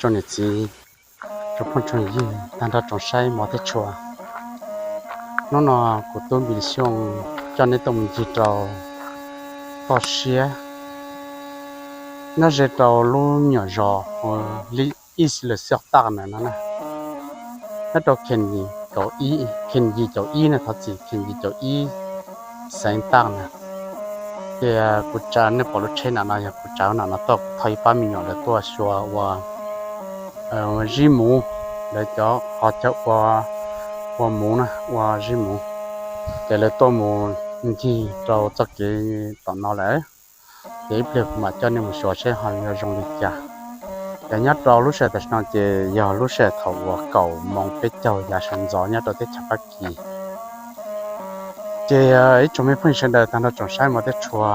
tsoom niam txiv, tsoom phooj tsoom ywg, tag nrho tsoom saib mov thiab tshua. Hnub no kuv tub Npis Xyooj coj nej tuaj mus ncig rau toj siab nyob ze rau lub nyuam zos hu Isla Xyooj Taj na no na, nyob rau Khees Yis kaum ib, Khees Yis caum ib na, thov txim, Khees Yis caum ib, xeev Taj na. Ces kuv tsav, nej pom lub tsheb na no yog kuv tsav na no tuaj thauj ib pab me nyuam lawv tuaj xyuas ua zib muv, lawv cov qhov chaw ua, ua muv na, ua zib muv. Ces lawv tuaj mus ncig rau txoj kev tom no lawm. Ces ib pliag kuv mam coj nej mus xyuas seb ho yuav zoo li cas. Ces nyob rau lub sij hawm tam sim no ces yog lub sij hawm thaum uas kaum moos peb caug yav sawv ntxov nyob rau teb chaws Fab Kis. Ces ib tsoom me phooj ywg sawv daws tag nrho tsoom saib mov thiab tshua,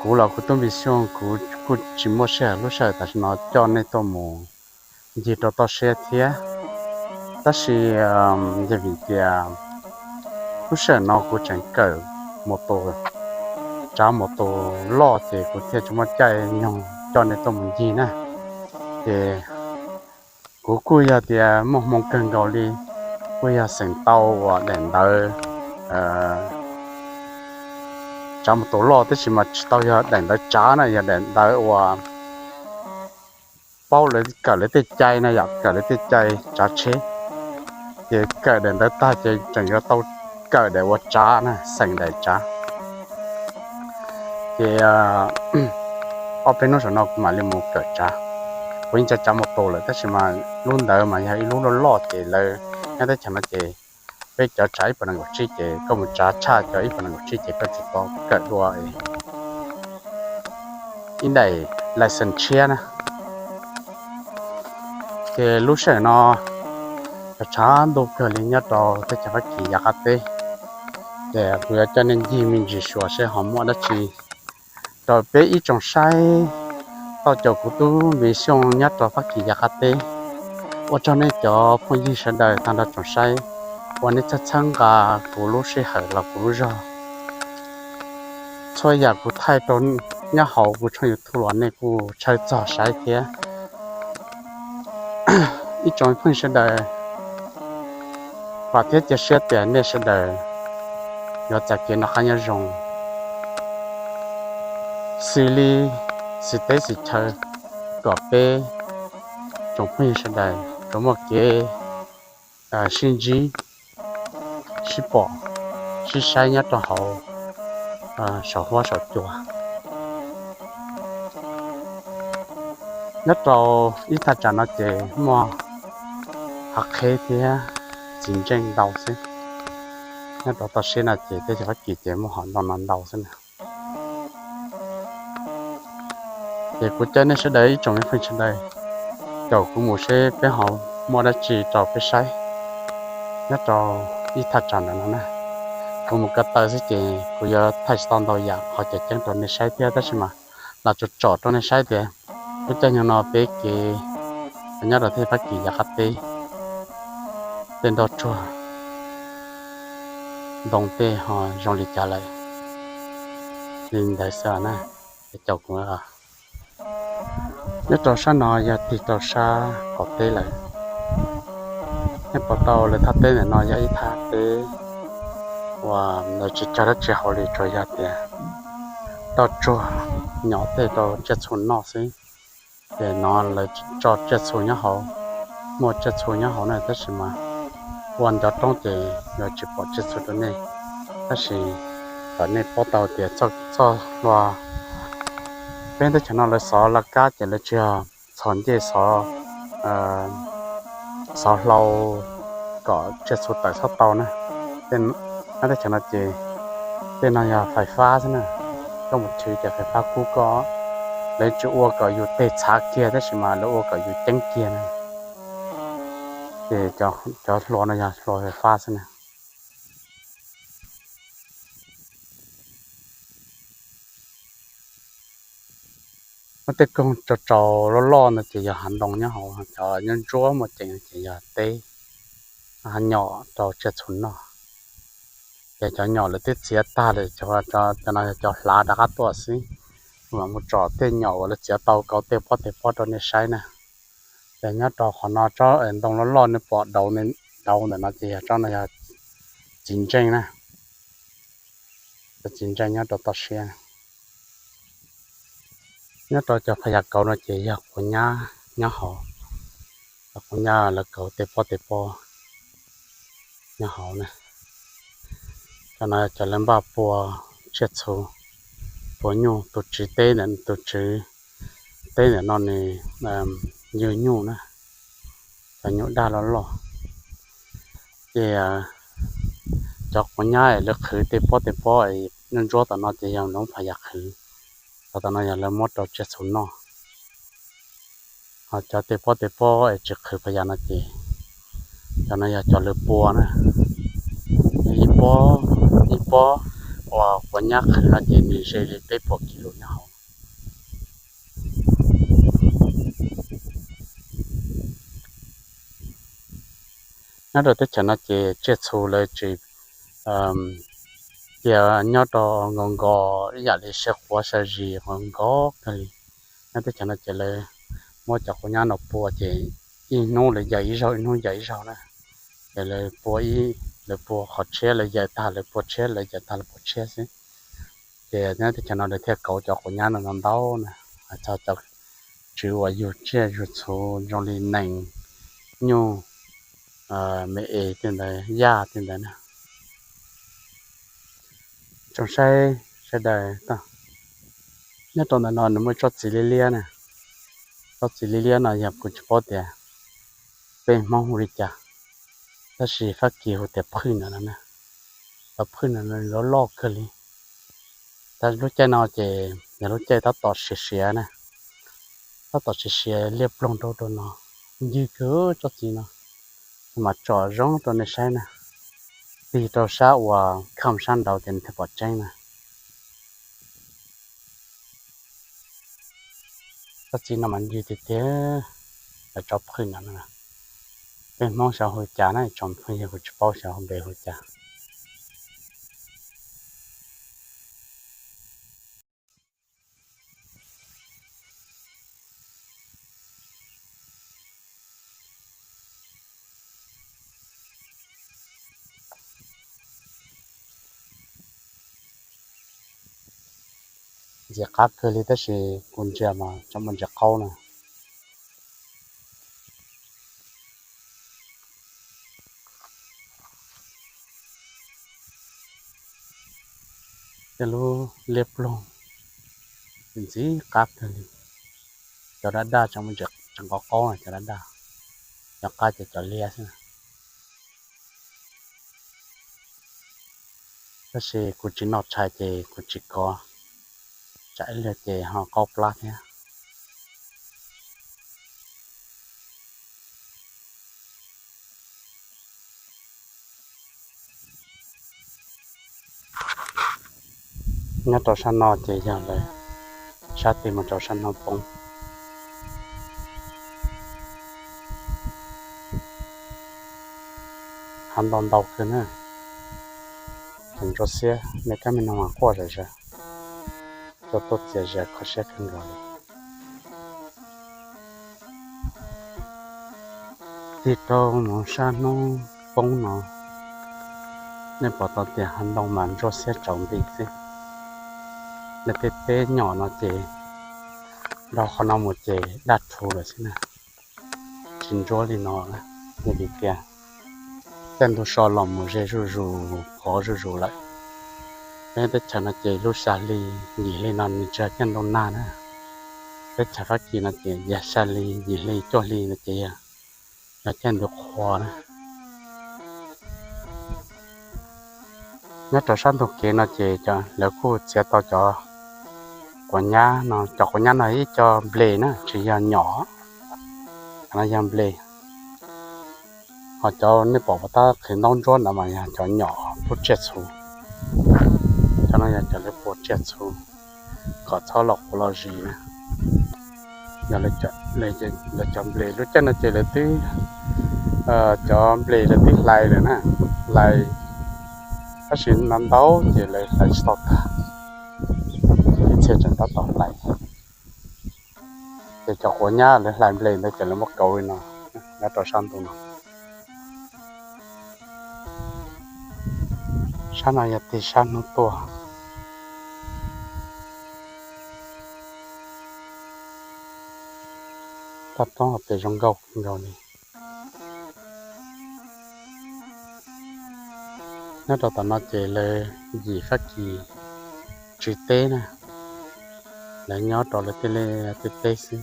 kuv los kuv tub Npis Xyooj kuv kuj tsis muaj sij hawm lub sij hawm tam sim no coj nej tuaj mus ncig rau toj siab thiab. Tab sis yog vim tias lub sij hawm no kuv tseem kawm mus tus, tsav mus tus loj ces kuv thiaj tsis muaj caij nyoog coj nej tuaj mus ncig na. Ces kuv kuj yog tias muaj hmoo kawg nkaus li, kuj yog xeem tau uas daim ntawv tsav mus tus loj, tab sis mas tsis tau yog daim ntawv tsav na, yog daim ntawv uas paub lawv kawm lawv tej cai na, yam kawm lawv tej cai tsav tsheb. Ces kawm daim ntawv tag ces tseem yuav tau kawm daim uas tsav na, xeem daim tsav. Ces ob peb hnub saum no kuv mam li mus kawm tsav. Kuv yeej tsav tsav mus tus lawm, tab sis mas lub ntawd mas yog ib lub loj loj ces lawv nyob teb chaws no ces peb cov tsav ib puas nees nkaum tsib ces koj mus tsav tshaj cov ib puas nees nkaum tsib ces koj tsis tau kawm dua ib daim license tshiab na. Ces lub sij hawm no tshav ntuj kawg li nyob rau teb chaws Fab Kis yav qab teb. Ces kuv yuav coj nej ncig me ntsis xyuas seb ho muaj dab tsi rau peb ib tsoom saib tau caum kuv tub Npis Xyooj nyob rau Fab Kis yav qab teb. Ua tsaug nej cov phooj ywg sawv daws tag nrho tsoom saib uas nej txhawb txhawb nqa kuv lub sij hawm los kuv lub zog. Txhua yam kuv thaij rau nyob hauv kuv tshooj YouTube los nej kuj tshawb txog saib thiab. Ib tsoom phooj ywg sawv daws, vam thiab cia siab tias nej sawv daws yuav txais kev noj qab nyob zoo xws li xws teb xws chaw, kom peb tsoom phooj ywg sawv daws tsuas muaj kev sib ntsib, sib pom, sib saib nyob rau hauv saum huab saum cua. Nyob rau ib thaj tsam no ces muaj hav qheb thiab txiv ntseej ntau xwb. Nyob rau toj siab no ces teb chaws Fab Kis ces muaj hom ntoo no ntau xwb na. Ces kuv coj nej sawv daws ib tsoom me phooj ywg sawv daws caum kuv mus seb peb ho muaj dab tsi rau peb saib nyob rau ib thaj tsam ntawm no na. Kuv mus ko taw xwb ces kuv yuav thaij tsis tau ntau yam qhov tseem ceeb rau nej saib thiab, tab sis mas los tsom tsom rau nej saib tias lub caij nyoog no peb kev nyob rau teb chaws Fab Kis yav qab teb, tej nroj tsuag ntoo tej ho zoo li cas lawm li ntawd xwb na. Caum kuv, nyob rau sab no yog tig rau sab qaum teb lawm. Nej pom tau lawv thaj teb ntawm no yog ib thaj teb uas lawv tsis cog dab tsi hauv li, tsuas yog tias roj tsuag nyom tej rau tsiaj txhu noj xwb. Ces no lawv tso tsiaj txhu nyob hauv, muaj tsiaj txhu nyob hauv na, tab sis mas ua ncov roob ces yuav tsis pom tsiaj txhu rau nej. Tab sis kom nej paub tau tias txoj hlua, peb teb chaws no lawv xov laj kab ces lawv tsis yog txhos ncej xov, xov hlau kom tsiaj txhu tawm txhob tau na. Peb teb chaws no ces tej no yog fais fab xwb na, koj mus chwv ces fais fab kub koj. Lawv tsis ua kom yus teg txhav kiag, tab sis mas lawv ua kom yus ceeb kiag na. Ces cov hlua no yog hlua fais fab xwb na. Muaj tej koog tsaus tsaus loj loj no ces yog hav ntoo nyob hauv, cov nyob ntsuab muaj ceem ces yog teb, hav nyom rau tsiaj txhu noj. Ces cov nyom lawv twb txiav tag lawm, cov no yog cov hlav rov qab tuaj xwb. Kuv mam mus tsom tej nyom uas lawv txiav tau kauv tej pob tej pob rau nej saib na. Ces nyob rau qhov no tsob ntoo loj loj nej pom dauv, dauv ntawm no ces yog tsob no yog txiv ntseej na. Cov txiv ntseej nyob rau toj siab. Nyob rau cov phas yas kauv no ces yog quav nyab nyob hauv. Cov quav nyab lawv kauv tej pob tej pob nyob hauv na. Cov no cov lawv npaj pua tsiaj txhu, pua nyuj. Tus tswv teb ntawm, tus tswv teb ntawm no nws yug nyuj na, cov nyuj daj loj loj. Ces cov quav nyab es lawv qhwv tej pob tej pob ntsuab tom no ces yog lawv phas yas qhwv. Cov tom no yog lawv muab rau tsiaj txhu noj. Ho cov tej pob tej pob es tsis qhwv phas yas no ces cov no yog cov lawv pua na. Ib pob, ib pob uas quav nyab qhwv no ces nws ze li peb puas kis lus nyob hauv. Nyob rau teb chaws no ces tsiaj txhu lawv tsis cia nyob rau nkaus nkaus ib yam li saw quav saw zis nkaus nkaus kawg li. Nyob teb chaws no ces lawv muab cov quav nyab no pua ces ib hnub lawv yaws ib zaug, ib hnub yaws ib zaug na. Ces lawv pua ib, lawv pua qhov tshiab lawv yaws tag, lawv pua tshiab lawv yaws tag, lawv pua tshiab xwb. Ces nyob teb chaws no lawv thiaj kauv cov quav nyab no ntau ntau na, hais txog cov tswv uas yug tsiaj yug txhu zoo li nees, nyuj, me es tej ntawd, yaj tej ntawd na. Tsoom saib sawv daws, nyob rau ntawm no nws muaj tsob txiv liab liab na. Tsob txiv liab liab no yog kuv tsis paub tias peb Hmoob hu li cas, tab sis Fab Kis hu tias phwj no na. Cov phwj no loj loj kawg li. Lub caij no ces yog lub caij tab tom siav siav na, tab tom siav siav liab ploog rau rau no, ncig kawg tsob txiv no. Mas tsom zoo rau nej saib na, tig rau sab uas kham sab nraud ces nws thiaj pom tseeb na. Tsob txiv no mas ncig tiag tiag, cov tsob phwj no na. Peb Hmoob xyov hu cas na, tsoom phooj ywg, kuv tsis paub xyov hu npe hu cas. Ntxim qab kawg li tab sis kuv ntsia mas tseem muaj ntsis qaub na. Tej lub liab ploog ntxim qab kawg li. Cov daj daj tseem muaj ntsis qaub qaub, cov daj daj, cov qab ces cov liab xwb. Tab sis kuv tsis noj tshais ces kuv tsis kov, tsam ib pliag ces ho qaub plab thiab. Nyob rau sab no ces yog lawv sab tig mus rau sab no poob. Hav ntau ntau kawg na, tseem ntsuab xiab, me kab me noog mas quaj zom zaws, tuaj tuaj txias zias kho siab kawg nkaus li. Tig rau mus sab hnub poob no, nej pom tau tias hav ntoo mas ntsuab xiab tsaus nti xwb. Nws tej teb nyom no ces dhau qhov no mus ces daj rhuv lawm xwb na. Tsis ntsuab li no, vim tias caij ntuj so los mus ze zuj zus, qhuav zuj zus lawm. Peb teb chaws no ces lub xya hli yim hli no nws tsis yog caij ntuj nag na. Teb chaws Fab Kis no ces yog xya hli yim hli cuaj hli no ces yog caij ntuj qhua na. Nyob rau sab ntug kev no ces lawv kuj txiav tau cov quav nyab no, cov quav nyab no ib co nples na, tsis yog nyom, no yog nples. Ho cov nej pom puas tab qhwv ntaub ntsuab ntawd mas yog cov nyom pub tsiaj txhu. Cov no yog cov lawv pua tsiaj txhu kom txhob los quav los zis na. Yog lawv cov nples lub caij no ces lawv twb, cov nples lawv twb hlais lawm na, hlais, tab sis no ntau ces lawv hlais tsis tau tag, ib txhia tseem tab tom hlais. Ces cov quav nyab lawv hlais nplej ntawd ces lawv muab kauv li no, nyob rau sab ntuj no. Sab no yog tig sab hnub tuaj. Toj roob hauv pes zoo nkauj kawg nkaus li. Nyob rau tom no ces lawv yim Fab Kis tswv teb na, lawv nyob rau lawv tej liaj tej teb xwb,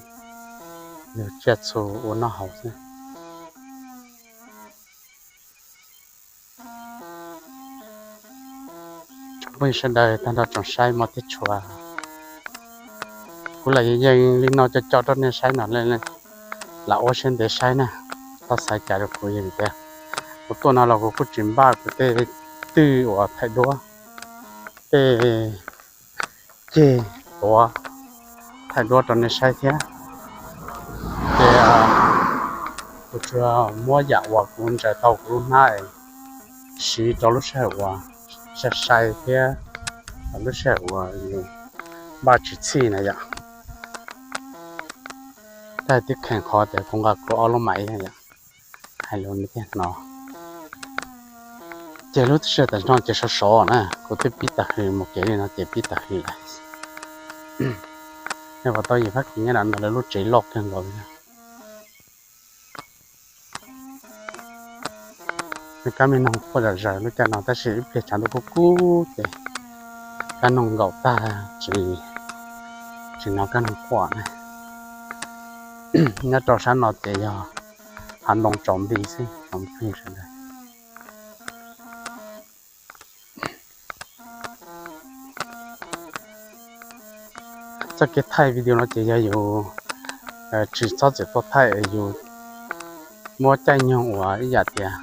yug tsiaj txhu ua noj haus xwb. Tsoom phooj ywg sawv daws tag nrho tsoom saib mog thiab tshua, kuv lam yeej li no coj coj rau nej saib no, lam ua siab ntev saib na, txhob xav cas rau kuv. Yog vim tias kuv tuaj no los kuv kuj tsis npaj kuv tej twj uas thaij duab, tej ceg tuav thaij duab rau nej saib thiab. Ces kuv tsuas muab yam uas kuv ntsaws tau kuv lub hnab siv rau lub sij hawm uas sai sai thiab lub sij hawm uas npaj tsis txhij na yom. Tab twb kheev qhov tias kuv nqa kuv ob lub mam yom, hais lus thiaj hnov. Ces lub sij hawm tam no ces sov sov na, kuv twb pib tag hws mus kev li no ces pib tag hws lawm. Nej pom tau yim Fab Kis nyob ntawd lawv lub tsev loj kawg nkaus li. Nws kab me noog quaj zom zaws lub caij no tab sis ib pliag tshav ntuj kub kub ces kab noog nkaum tag, tsis hnov kab noog quaj na. Nyob rau sab no ces yog hav ntoo tsaus nti xwb tsoom phooj ywg sawv daws. Txoj kev thaij video no ces yog yus tsis txhob txwm tuaj thaij, yus muab caij nyoog uas ib yam tias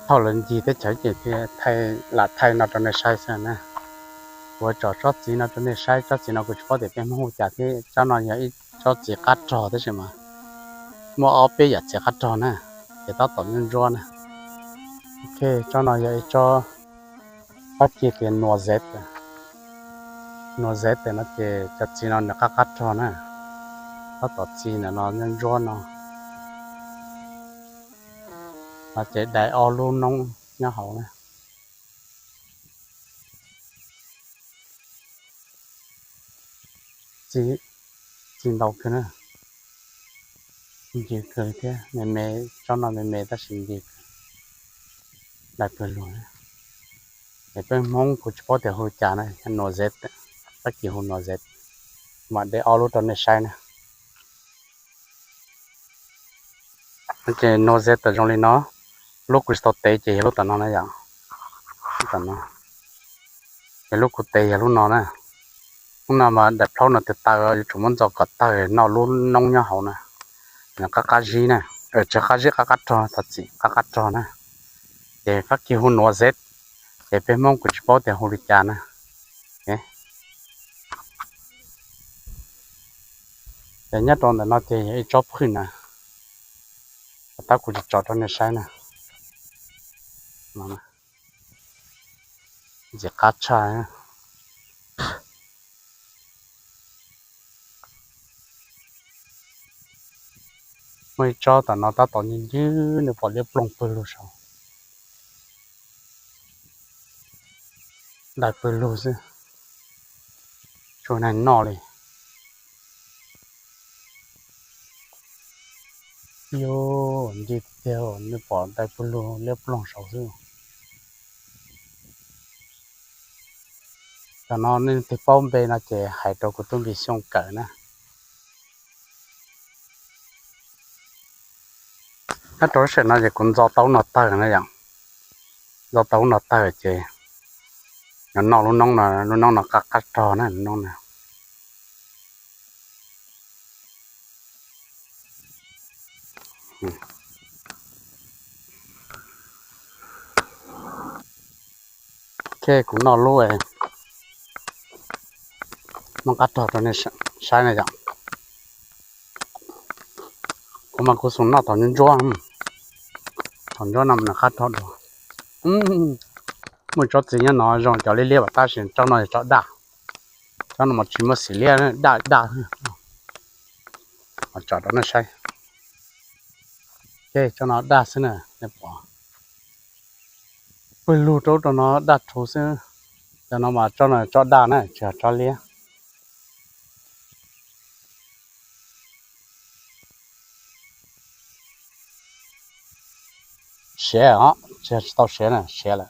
thauj lawv ncig teb chaws ces thiaj lam thaij no rau nej saib xwb na. Kuv tso tsob txiv no rau nej saib, tsob txiv no kuv tsis paub tias peb Hmoob hu cas thiab, tsob no yog ib tsob txiv qab rog tab sis mas muaj ob peb yam txiv qab rog na, ces tab tom ntsuab ntsuab na. Ok, tsob no yog ib tsob pab ci tias nuas zet, nuas zet no ces cov txiv no nws qab qab rog na, tab tom txi ntawm no ntsuab ntsuab no, no ces dai ob lub noob nyob hauv na. Txi ntau kawg na, ncw kawg thiab, me me, tsob no me me tab sis ncw kawg, dai pawg lug. Es peb Hmoob kuv tsis paub tias hu cas na, nuas zet, pab ci hu nuas zet, mam de ob lub rau nej saib na. Ces nuas zet tam zoo li no, lub kuv tsis tau tev ces yog lub tom no na yom, lub tom no. Ces lub kuv tev yog lub no na. Lub no mas daim plaub no tes taw yuav tsum muab ntxo kom tawg noj lub noob nyob hauv na. Nws qab qab zib na, tsis qab zib, qab qab rog, thov txim, qab qab rog na. Ces fab kis hu nuav zeb, ces peb Hmoob kuv tsis paub tias hu li cas na. Ces nyob rau ntawm no ces yog ib tsob phwj na, tab kuv tsis tso rau nej saib na. Ntxim qab tshaj. Muaj ib tsob tom no tab tom ncig ncig, nws pom liab ploog pawg lug saud, dai pawg lug xwb, tsuas neeg noj li. Yuav ncig tiag, nws pom dai pawg lug liab ploog saud xwb. Tam no nej leej twg paub npe no ces hais rau kuv tub Npis Xyooj kawm na. Nyob rau lub sij hawm no ces kuv ntxo tau lub no tawg na yom, ntxo tau lub no tawg ces nws noj lub noob no, lub noob no qab qab rog na, lub noob no. Ok, kuv noj lub noob qab rog rau nej saib na yom. Kuv mas kuv xum noj thaum ntsuab ntsuab, thaum ntsuab no mas nws qab rog dua. Muaj tsob txiv nyob no zoo cov liab liab, tab sis tsob no yog tsob daj, tsob no mas tsis muaj xim liab, daj daj. Tsom rau nej saib. Ces tsob no daj xwb na, nej pom. Pwg lug rau rau no daj rhuv xwb. Cov no mas tsob no tsob daj na, tsis yog tsob liab. Siav os, tsis yog tsis tau siav na, siav lawm.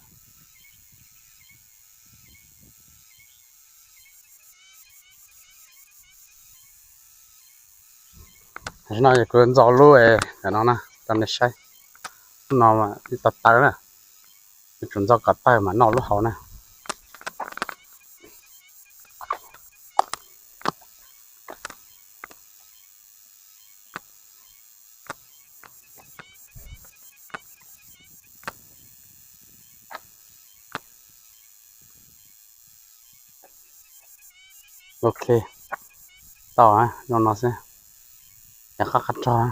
Tam sim no kuv ntxo lub no na rau nej saib. Lub no ib tawv tawv na, yuav tsum ntxo kom tawg mas noj lub hauv na. Ok, tau zoo no xwb. Ces qab qab rog,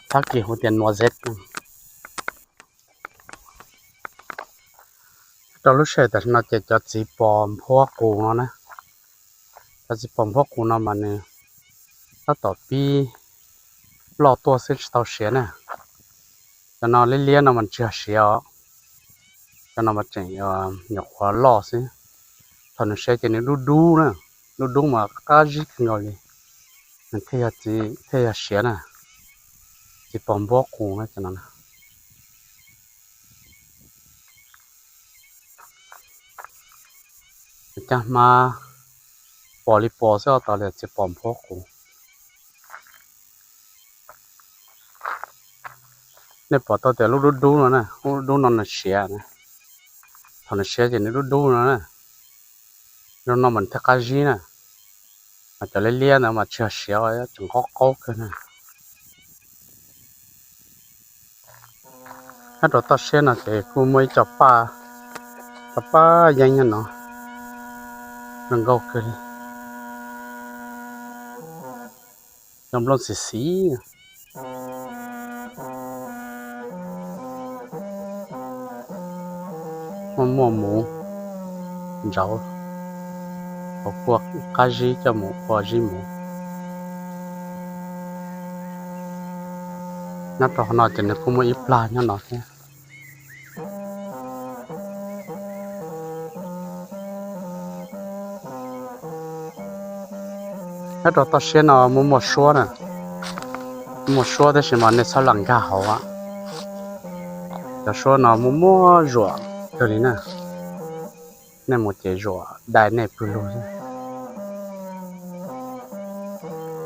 txhab kis hu tias nuav zeb. Rau lub sij hawm tam sim no ces cov txiv pos nphuab qus no na, cov txiv pos nphuab qus no mas nws tab tom pib loj tuaj xwb tsis tau siav na. Cov no liab liab no mas tsis yog siav os, cov no mas tseem nyuam qhuav loj xwb. Thaum nws siav ces nws dub dub na, dub dub mas qab zib kawg nkaus li, nws thiaj yog txiv, thiaj yog siav na. Txiv pos nphuab qus no. Caj hmab pos li pos xwb, tab tom li txiv pos nphuab qus. Nej pom tau tias lub dub dub no na, lub dub no nws siav, thaum nws siav ces nws dub dub no na. Zoo no mas nws thiaj qab zib na. Mas cov liab liab ntawd mas tsis yog siav, tseem qaub qaub kawg na. Nyob rau toj siab no ces kuj muaj ib co paj, co paj yeeb nyob no, zoo nkauj kawg li. Cov nplooj xim xim, muaj muaj muv ntsauv, ua kuaj qab zib coj mus ua zib muv. Nyob rau qhov no ces nws kuj muaj ib plag nyob no thiab. Nyob rau toj siab no muaj muaj suab na, muaj suab tab sis mas nej txhob lam nkag hauv. Cov suab no muaj muaj zuam kawg li na, nej mus ces zuam dai nej pwg lug xwb.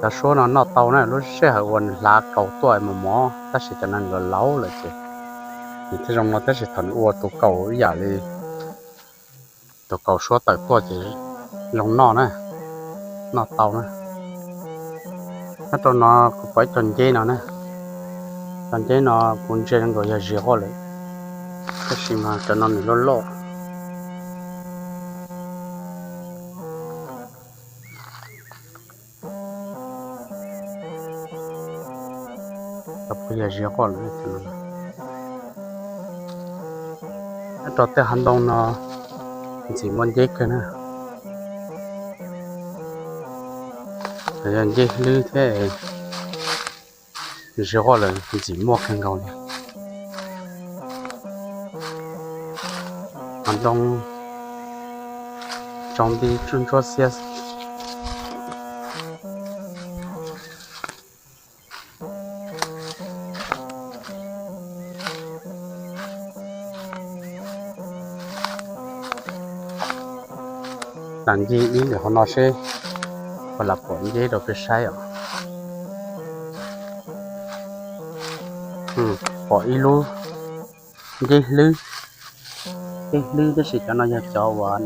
Cov suab no noj tau na, lub sij hawm uas nws hlav kaus tuaj mos mos, tab sis cov no nws laus lawm ces nws thiaj zoo no, tab sis thaum nws ua tus kaus ib yam li tus kaus suab tawm tuaj ces zoo noj na, noj tau na. Nyob rau no kuv pom ib co nceb no na, co nceb no kuv ntsia zoo nkaus yog zig quaj lawm, tab sis mas cov no nws loj loj. Cov puas yog zig quaj lawm. Nyob rau tej hav ntoo no ntxim muaj nceb kawg na. Yog nceb hlwb thiab, zig quaj lawm ntxim muaj kawg nkaus li. Hav ntoo tsaus nti ntsuab xiab. Lam ncig ib lwm hauv no seb puas lam pom nceb rau peb saib os. Pom ib lub nceb hlwb, nceb hlwb tab sis cov no yog cov uas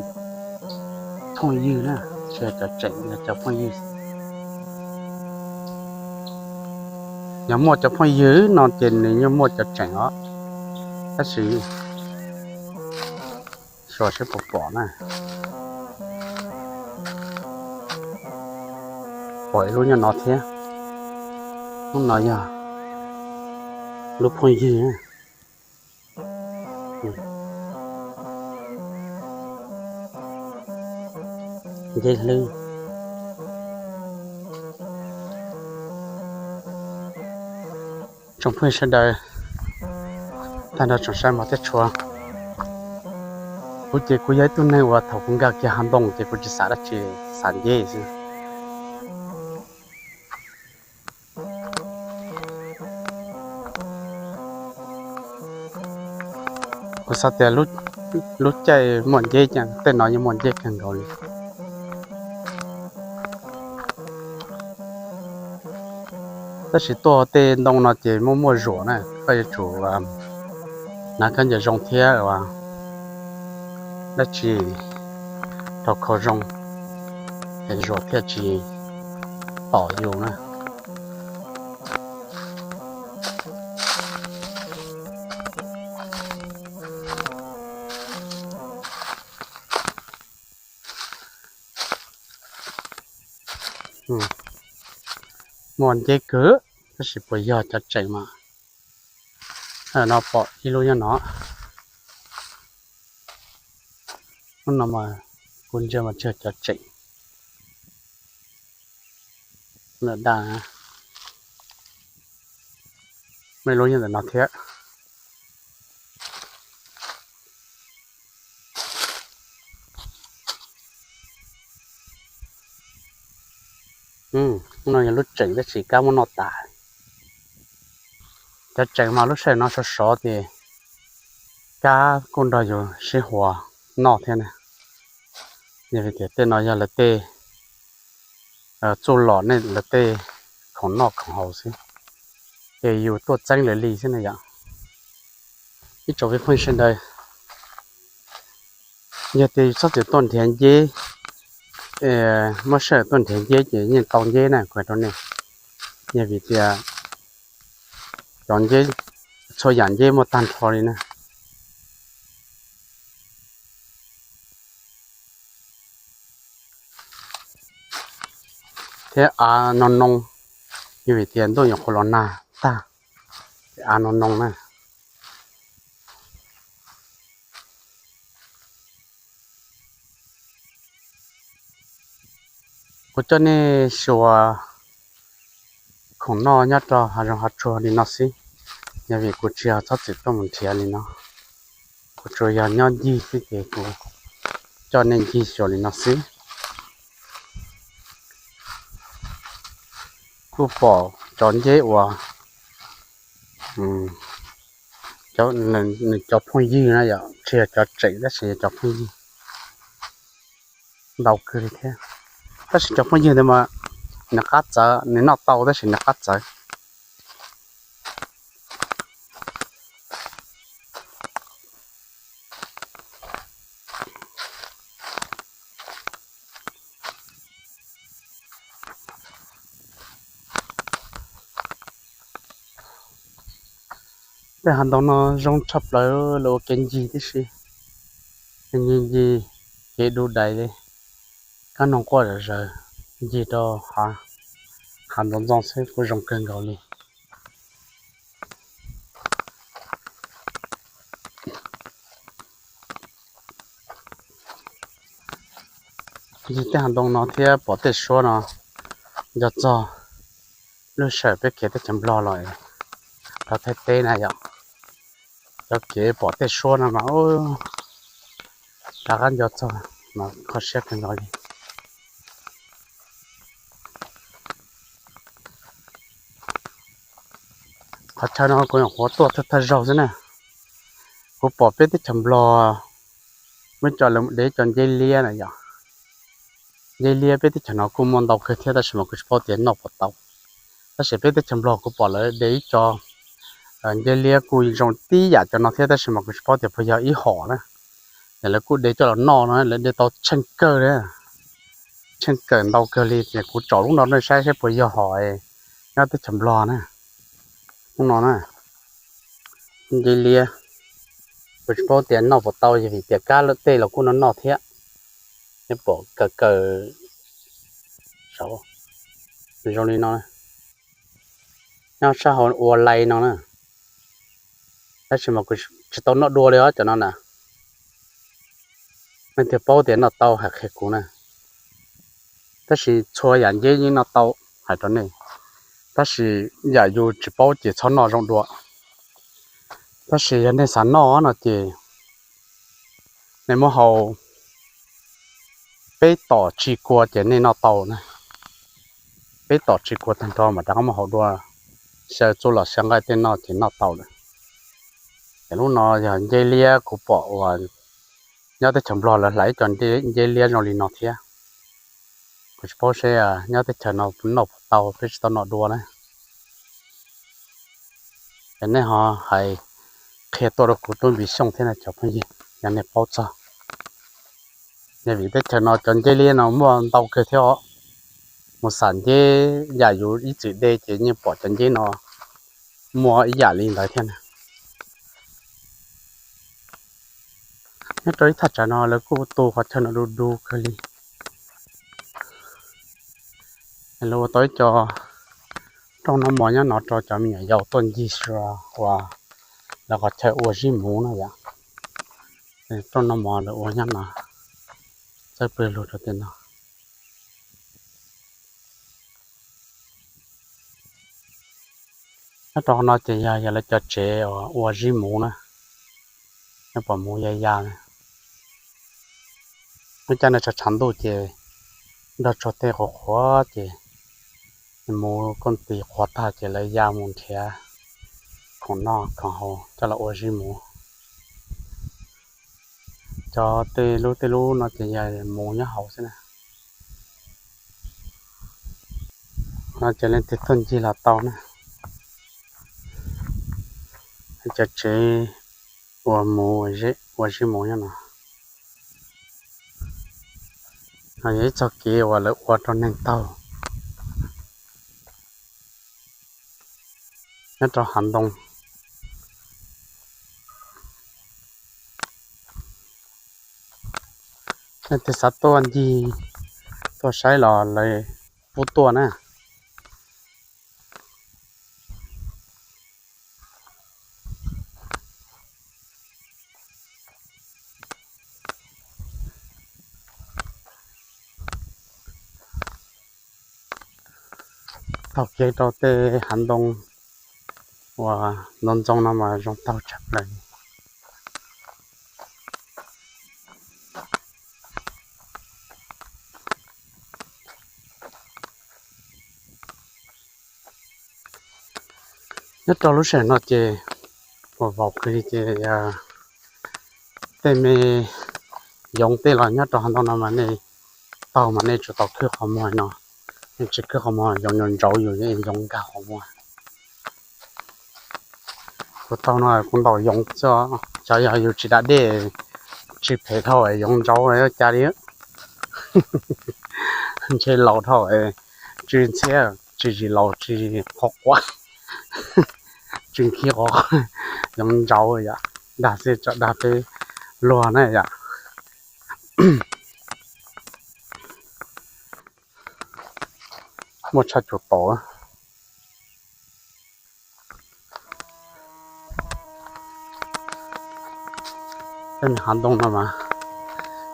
phooj ywg na, tsis yog cov tseem, yog cov phooj ywg. Yog muaj cov phooj ywg no ces nws yeej muaj cov tseem os, tab sis xyuas seb puas pom na. Pom ib lub nyob no thiab, lub no yog lub phooj ywg. Nceb hlwb. Tsoom phooj ywg sawv daws, tag nrho tsoom saib mos thiab tshua. Kuv ces kuv yog ib tug neeg uas thaum kuv nkag kiag hav ntoo ces kuv tsis xav dab tsi, xav nceb xwb. Kuv xav tias lub caij muaj nceb, tej no yeej muaj nceb kawg nkaus li. Tab sis tuaj tej ntoo no ces muaj muaj zuam na, koj yuav tsum hnav khaub ncaws zoo thiab dab tsi rau khau zoo, es zuam thiaj tsis tom yus na. Muaj nceb kawg, tab sis puas yog cov tseem mas. No pom ib lub nyob no. Lub no mas kuv ntsia mas tsis yog cov tseem. Lawm daj, muaj ib lub nyob ntawm no thiab. No yog lub tseem tab sis kab muab noj tas. Cov tseem mas lub sij hawm no sov sov ces kab kuj nrog yus sib huas noj thiab na. Yog vim tias tej no yog lawv tej txuj lom, nej lawv tej khoom noj khoom haus xwb, ces yus tuaj txeeb lawv li xwb na yom. Ib tsoom phooj ywg sawv daws, yog tias txhob txwm tuaj nrhiav nceb, muaj sij hawm tuaj nrhiav nceb ces yeej tau nceb na, kuv hais rau nej. Yog vim tias cov nceb, txhua yam nceb muaj tag nrho li na. Thiab av no noo, yog vim tias ntuj nyuam qhuav los nag tag, av no noo na. Kuv coj nej xyuas khoom noj nyob rau hav zoov hav tsuag li no xwb, yog vim kuv tsis yog txhob txwm tuaj mus nrhiav li no. Kuv tsuas yog nyob ncig xwb ces kuv coj nej ncig xyuas li no xwb. Kuj pom cov nceb uas nws cov phooj ywg na yom, tsis yog cov tseem tab sis yog cov phooj ywg ntau kawg li thiab. Tab sis cov phooj ywg ntawd mas nws qab txawv, nws noj tau tab sis nws qab txawv. Tej hav ntoo no zoo tshaj plaws, lawv ua kev ncig tib si, ncig ncig kev dub dais li, kab noog quaj zom zaws, ncig rau hav ntoo ntxoo xwb kuj zoo kawg nkaus li. Ncig tej hav ntoo no thiab pom tej suab no, nco txog lub sij hawm peb khiav teb chaws Nplog los rau Thaib teb na yom, cov kev pom tej suab no mas rov qab nco txog mas kho siab kawg nkaus li. Qhov chaw no kuv nyuam qhuav tuaj thawj thawj zaug xwb na. Kuv pom peb teb chaws Nplog muaj cov lawv dev cov nceb liab na yom. Nceb liab peb teb chaws no kuj muaj ntau kawg thiab tab sis mas kuv tsis paub tias noj puas tau. Tab sis peb teb chaws Nplog kuv pom lawv de ib co nceb liab kuj zoo tib yam cov no thiab tab sis mas kuv tsis paub tias puas yog ib hom na. Ces lawv kuj de coj los noj no, lawv de tau tsheej kawg li, tsheej kawg ntau kawg li. Ces kuv tsom lub no nej saib saib puas yog hom nyob teb chaws Nplog na. Lub no na, nceb liab, kuv tsis paub tias noj puas tau yog vim tias kab tej los kuj noj noj thiab. Nej pom kawg kawg saud zoo li no, nyob sab hauv ua lai no na. Tab sis mas kuv tsis tau noj dua li os cov no na. Leej twg paub tias noj tau hais qhia kuv na. Tab sis txhua yam nceb yeej noj tau, hais rau nej. Tab sis yam yus tsis paub ces txhob noj zoo dua. Tab sis yog nej xav noj no ces nej muab hau peb tom tsib kua ces nej noj tau na. Peb tom tsib kua tag nrho mas rov qab muab hau dua, xyaw txuj lom xyaw nqaij tej noj ces noj tau lawm. Ces lub no yog nceb liab, kuv pom uas nyob teb chaws Nplog lawv hlais ib co nceb liab zoo li no thiab. Kuv tsis paub seb nyob teb chaws no noj puas tau, peb tsis tau noj dua na. Es nej ho hais qhia tuaj rau kuv tub Npis Xyooj thiab na cov phooj ywg, yog nej paub txog. Yog vim teb chaws no cov nceb liab no muaj ntau kawg thiab os. Mus xam nceb yam yus ib txwm de ces yeej pom cov nceb no muaj ib yam li ntawd thiab na. Nyob rau ib thaj tsam no lawv kuj tu qhov chaw no du du kawg li. Lawv ua tau ib co rooj noj mov nyob no rau cov me nyuam yaus tuaj ncig xyuas uas lawv qhov chaw ua zib muv no yom. Rooj noj mov lawv ua nyob no, txawb pw lug rau tej no. Nyob rau qhov no ces yog yog lawv cov tsev uas ua zib muv na, nej pom muv ya ya. Lub caij no tshav tshav ntuj ces nrog tsuag tej qhuav qhuav ces muv kooj tis qhuav tag ces lawv ya mus nrhiav khoom noj khoom haus coj los ua zib muv. Cov tej lub tej lub no ces yog muv nyob hauv xwb na. No ces leej twg tuaj ncig los tau na. Cov tsev ua muv, ua zib muv nyob no. No yog ib txoj kev uas lawv ua rau neeg taug nyob rau hav ntoo. Leej twg xav tuaj ncig tuaj saib los lawv pub tuaj na. Taug kev rau tej hav ntoo uas ntoo ntxoo no mas zoo taug tshaj plaws. Nyob rau lub sij hawm no ces uas vauv kawg li ces tej me yoov tej los nyob rau hav ntoo no mas nej taug mas nej tsuas tau khwb qhov muag no, nej tsis khwb qhov muag yoov ntsauv yus, yoov nkag qhov muag. Kuv taug no kuv ntaus yoov xwb, xyov yog yus tsis da dej, tsis phem dhau yoov ntsauv cas li. Ntshe laus dhau, tsw ntxhiab, tsw zis laus, tsw zis qhuav quav, tsw nkhib qhuav, yoov ntsauv yom, dag xwb tseem dag peb luag na yom. Muaj tshaj cuag tod. Tej hav ntoo no mas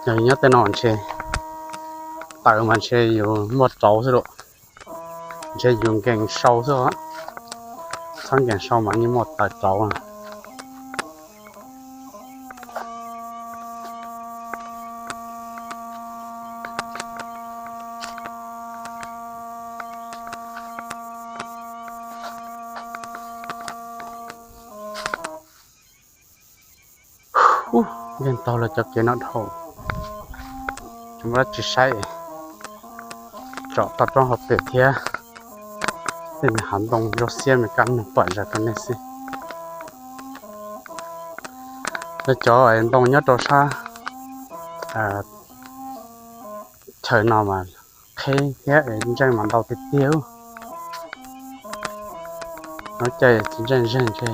yog nyob tej no ntshe taws mas ntshe yus muaj rauv xwb lauj. Ntshe yus nkees sau xwb, txhob nkees sau mas yeej muaj taws rauv. Ub, yeej taug lawv cov kev no dhau, tsis muaj dab tsi saib, tsom toj roob hauv pes thiab. Tej hav ntoo zoo siab me kab noog pom zog rau nej xwb. Lawv cov ntoo nyob rau sab chaw no mas qheb thiab ntseej mas ntau tiag tiag. Lub caij tsis ntseej zeeg ntshe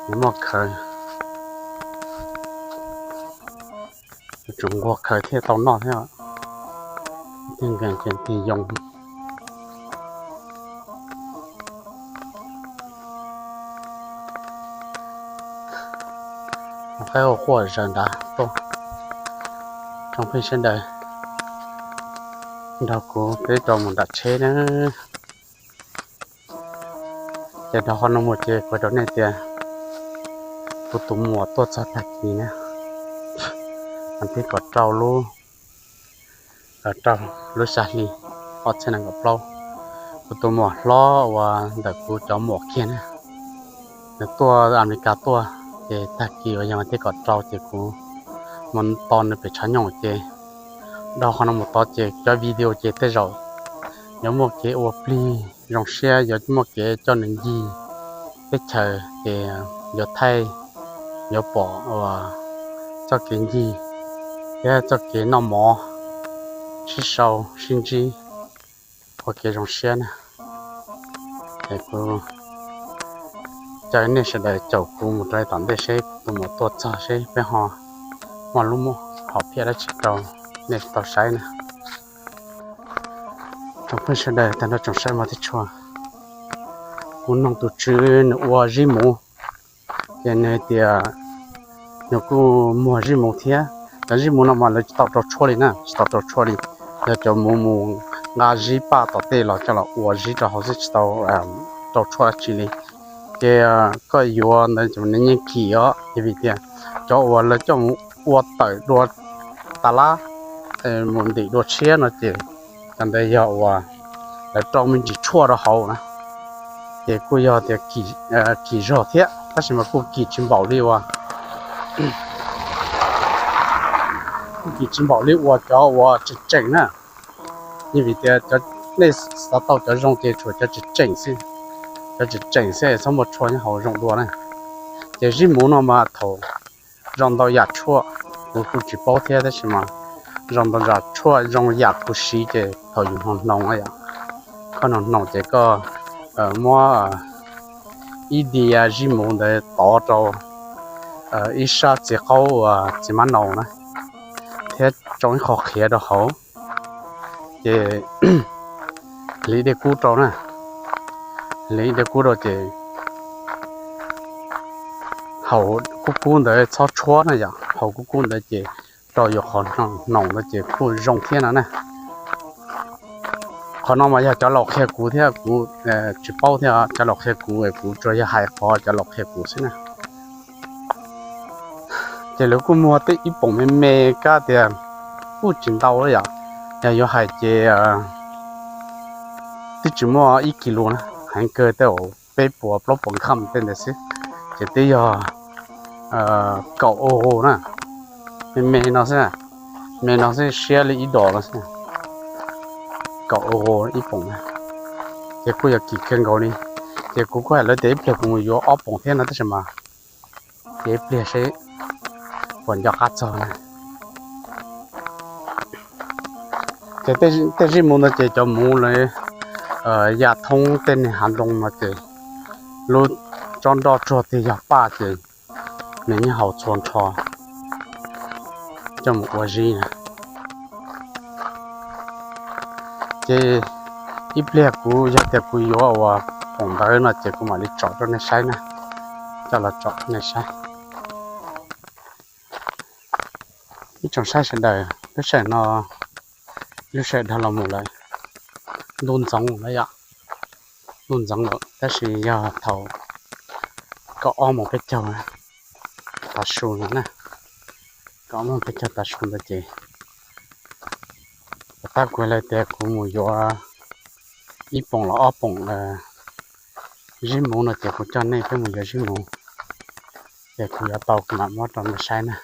yuav muaj khaws, yuav tsum nquag khaws thiaj tau noj thiab. Tig nkees ces tig yoo. Qaib ua quaj zaws nrad tuaj. Tsoom phooj ywg sawv daws, nrog kuv peb rau mus nram tsheb na. Ces dhau qhov no mus ces kuv rau nej tias kuv tus muam tuaj txog tag kis na, mas thiab kom rau lub, rau lub xya hli ob txhiab nees nkaum plaub. Kuv tus muam hlob uas ntawm kuv cov muam kiag na, nws tuaj Amelikas tuaj, ces tag kis uas yog mas thiab kom rau ces kuv mus tos nws pem tshav nyooj ces dhau qhov no mus tod ces cov video ces tej zaum yuav muaj kev ua plig zoo siab, yuav muaj kev coj nws ncig teb chaws ces yuav thaij, yuav pom uas txoj kev ncig thiab txoj kev noj mov, sib sau sib ntsib ua kev zoo siab na. Es kuv caw nej sawv daws caum kuv mus rau tom ntej seb kuv tus muam tuaj txog seb peb ho muaj lub hom phiaj dab tsi rau nej tau saib na. Tsoom phooj ywg sawv daws tag nrho tsoom saib mog thiab tshua, kuv noog tus tswv nws ua zib muv, ces nws tias nws kuj muag zib muv thiab. Cov zib muv no mas lawv tsis tau rau tshuaj li na, tsis tau rau tshuaj li. Yog cov muv mus nqa zib paj tom tej los coj los ua zib rau hauv xwb, tsis tau rau tshuaj dab tsi li. Ces koj yuav ntawd nws yeej kim os, ces vim tias cov uas lawv coj mus ua tawm dua tas lab mus ntim dua tshiab no ces cov ntawd yog uas lawv rau me ntsis tshuaj rau hauv na, ces kuj yog tias kim zog thiab tab sis mas kuj kim tsis npaum li uas, kuj kim tsis npaum li uas cov uas tseem tseem na. Yeej vim tias nej xav tau cov zoo ces tshuav cov tseem tseem xwb, cov tseem tseem xwb txhob muaj tshuaj nyob hauv zoo dua na. Ces zib muv no mas thaum zoo ntau yam tshuaj, kuv kuj tsis paub thiab tab sis mas zoo ntau yam tshuaj zoo yam kuv siv ces thaum yus hnoos hnoos yom, koj hnoos hnoos ces koj muab ib diav zib muv ntawd tov rau ib sab txiv qaub uas txiv mab naus na, thiab tsoo ib qho qhiav rau hauv, ces hliv dej kub rau na, hliv dej kub rau ces haus kub kub ntawd txhob tshuab na yom, haus kub kub ntawd ces rau yus qhov hnoos ntawd ces kuj zoo thiab no na. Qhov no mas yog cov laus qhia kuv thiab kuv tsis paub thiab, cov laus qhia kuv, kuv tsuas yog hais qhov cov laus qhia kuv xwb na. Ces lawv kuj muag tej ib poom me me kab tias kuj tsis ntau yom, yog yuav hais ces twb tsis muaj ib kis lus na, heev kawg tej peb puas plaub puas nkam tej ntawd xwb, ces twb yog kaum euro na, me me no xwb, me no xwb siab li ib dos no xwb, kaum euro ib poom na, ces kuj yog kim kawg nkaus li. Ces kuv kuj hais lawv tias ib pliag kuv mus yuav ob poom thiab no tab sis mas ces ib pliag seb puas nco qab txog na. Ces tej zib muv no ces cov muv lawv ya thoob tej niag hav npoo no ces lub tsob nroj tsuag tiag yog paj ces nws yeej haus txhua nrho coj mus ua zib na. Ces ib pliag kuv yog tias kuv yuav ua poom ntawd no ces kuv mam li tsom rau nej saib na, coj los tsom rau nej saib. Ib tsoom saib sawv daws, lub sij hawm no lub sij hawm dhau los mus lawm, ntuj ntxoov lawm yom, ntuj ntxoov lawm tab sis yog thaum kaum ob moos peb caug tav su no na, kaum ob moos peb caug tav su ntawd ces tab kuv hais tias kuv mus yuav ib poom los ob poom zib muv no ces kuv coj nej peb mus yuav zib muv, ces kuv yuav tau kuv mam muab rau nej saib na.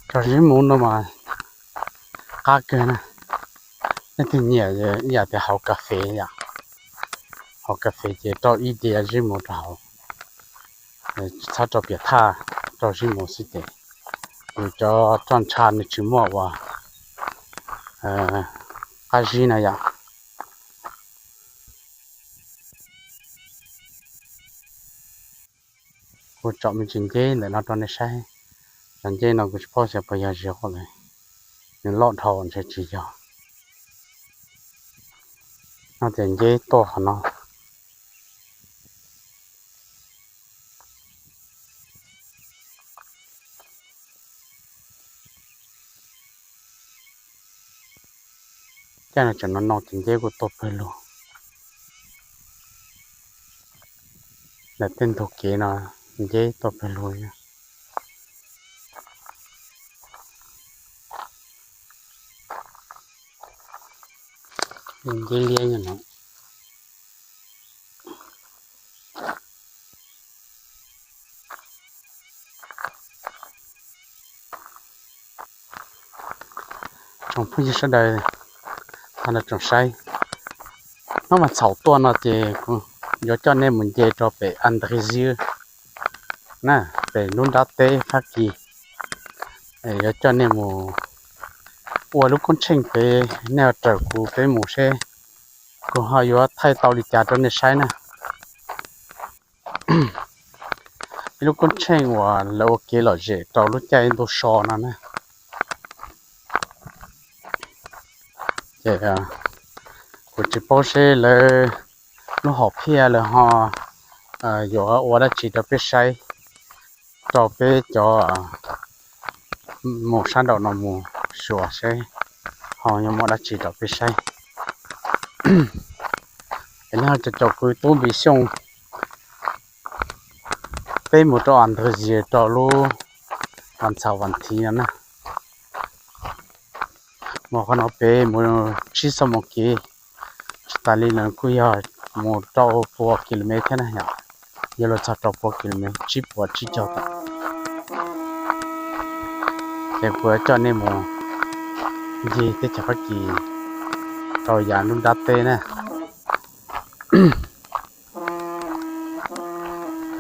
Cov zib muv no mas qab kawg na, leej twg nyiam ib yam tias haus kas fes yom, haus kas fes ces rau ib diav zib muv rau hauv, txhob rau piam thaj, rau zib muv xwb ces yus cov roj ntsha nws tsis muaj uas qab zib na yom. Kuv tsom me ntsis nceb ntawm no rau nej saib, cov nceb no kuv tsis paub xyov puas yog zib muv lawm, nws loj dhau ntshe tsis yog. No ces nceb tuaj qhov no. Caij no tseem no no ces nceb kuj tuaj pawg lug. Ntawm tej ntug kev no nceb tuaj pawg lug. Nceb liab no. Tsoom phooj ywg sawv daws, tag nrho tsoom saib, hnub mas txhaum tuaj no ces kuv yuav coj nej mus nce rau pem Andrezieux na, pem lub nrab teb Fab Kis. Yuav coj nej mus ua lub koob tsheej pem, nej ho raws kuv peb mus seb kuv ho yuav thaij tau li cas rau nej saib na. Ib lub koob tsheej uas lawv ua kev lom zem rau lub caij ntuj so no na. Ces kuv tsis paub seb lawv lub hom phiaj lawv ho yuav ua dab tsi rau peb saib, rau peb cov mus sab nraum no mus xyuas seb ho yuav muaj dab tsi rau peb saib. Es nej ho caum kuv tub Npis Xyooj, peb mus rau Andrezieux rau lub Vas Ntxhas Vas Thiv no na. Mus qhov no pem mus tsib xuab moos kev, tsis tas li no kuj yog mus rau pua kilomev thiab na yom. Yog luag txog rau pua kilomev, tsib puas tsib caug tawm. Ces kuv yuav coj nej mus ncig teb chaws Fab Kis rau yav lub nrab teb na.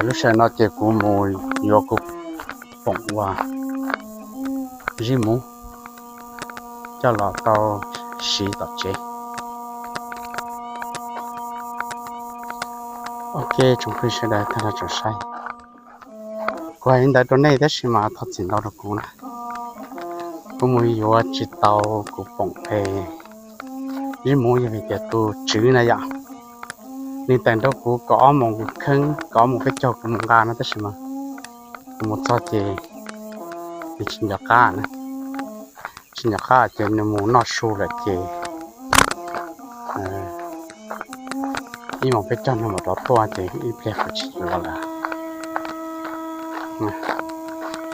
Lub sij hawm no ces kuv mus yuav kuv poom uas zib muv coj los tau siv tom tsev. Ok, tsoom phooj ywg sawv daws tag nrho tsoom saib, kuv hais li ntawd rau nej tab sis mas thov txim ntau rau kuv na. Kuv mus yuav tsis tau kuv poom es zib muv yog vim tias tus tswv na yom, nws teem rau kuv kaum ob moos kheeb, kaum ob moos peb caug kuv mus nqa no tab sis mas kuv mus txog ces nws tsis nco qab na. Tsis nco qab ces nws mus noj su lawm ces ib moos peb caug no mam rov tuaj ces ib pliag kuv tsis yuav lawm.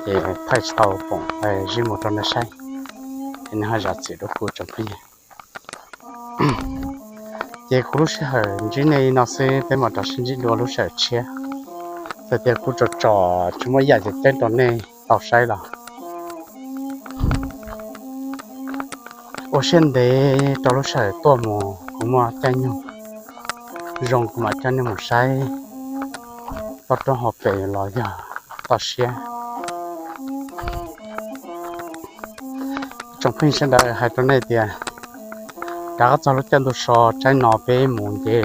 Ces thaij tsis tau poom zib mus rau nej saib, es nej ho zam txim rau kuv tsoom phooj ywg. Ces kuv lub sij hawm ntsib nej no xwb, peb mam rov sib ntsib dua lub sij hawm tshiab. Txawm tias kuv tsom tsom tsis muaj ib yam tseem ceeb rau nej tau saib los ua siab ntev rau lub sij hawm tuaj mus kuv muaj caij nyoog zoo kuv mam coj nej mus saib toj roob hauv pes los yog toj siab. Tsoom phooj ywg sawv daws, hais rau nej tias rov qab txog lub caij ntuj so tsaib no peb mus nce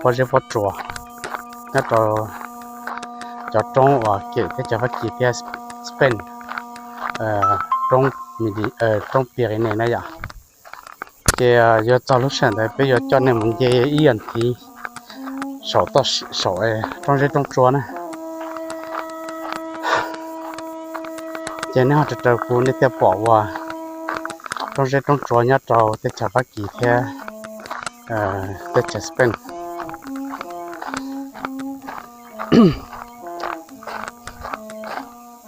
pob zeb pob tsuas nyob rau cov roob uas kem teb chaws Fab Kis thiab Spain, roob Pyrenees na yom. Ces yuav txog lub sij hawm ntawd peb yuav coj nej mus nce ib yam nthiv saum roob zeb roob tsua na. Ces nej ho raws kuv nej thiaj pom uas roob zeb roob tsua nyob rau teb chaws Fab Kis thiab teb chaws Spain.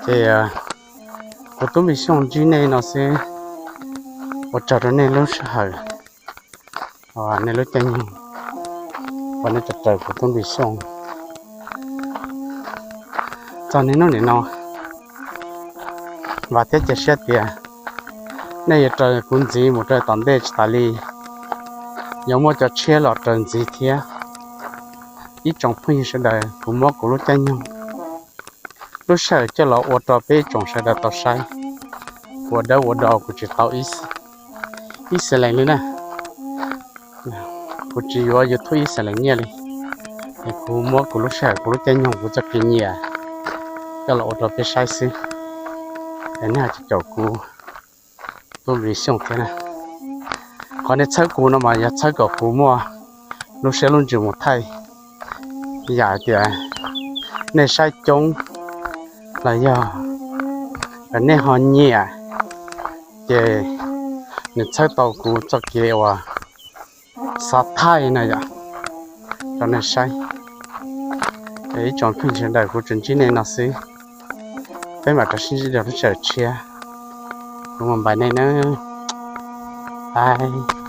Ces kuv tub Npis Xyooj ntsib nej no xwb, ua tsaug rau nej lub sij hawm, nej lub caij nyoog uas nej raws kuv tub Npis Xyooj txog niaj hnub nim no. Vam thiab cia siab tias nej yuav raws kuv ntxiv mus rau tom ntej tsis tas li, yuav muaj cov tshiab los raws ntxiv thiab. Ib tsoom phooj ywg sawv daws, kuv muab kuv lub caij nyoog lub sij hawm coj los ua rau peb ib tsoom sawv daws tau saib. Ua dawb ua do kuv tsis tau ib xees lees li na. Kuv tsis yuav YouTube ib xees lees nyiaj li. Es kuv muab kuv lub sij hawm kuv lub caij nyoog kuv txoj kev nyiam coj los ua rau peb saib xwb. Es nej ho caum kuv tub Npis Xyooj thiab na. Qhov nej txhawb kuv no mas yog txhawb kom kuv muaj lub siab lub ntsws mus thaij. Yam hais tias nej saib coob los yog nej ho nyiam, ces Nws txhawb tau kuv txoj kev uas xav thaij no yom, rau nej saib. Ib tsoom phooj ywg sawv daws, kuv tsuas ntsib nej no xwb, peb mam rov sib ntsib rau lub sij hawm tshiab. Kuv mus npais nej nawb, bye.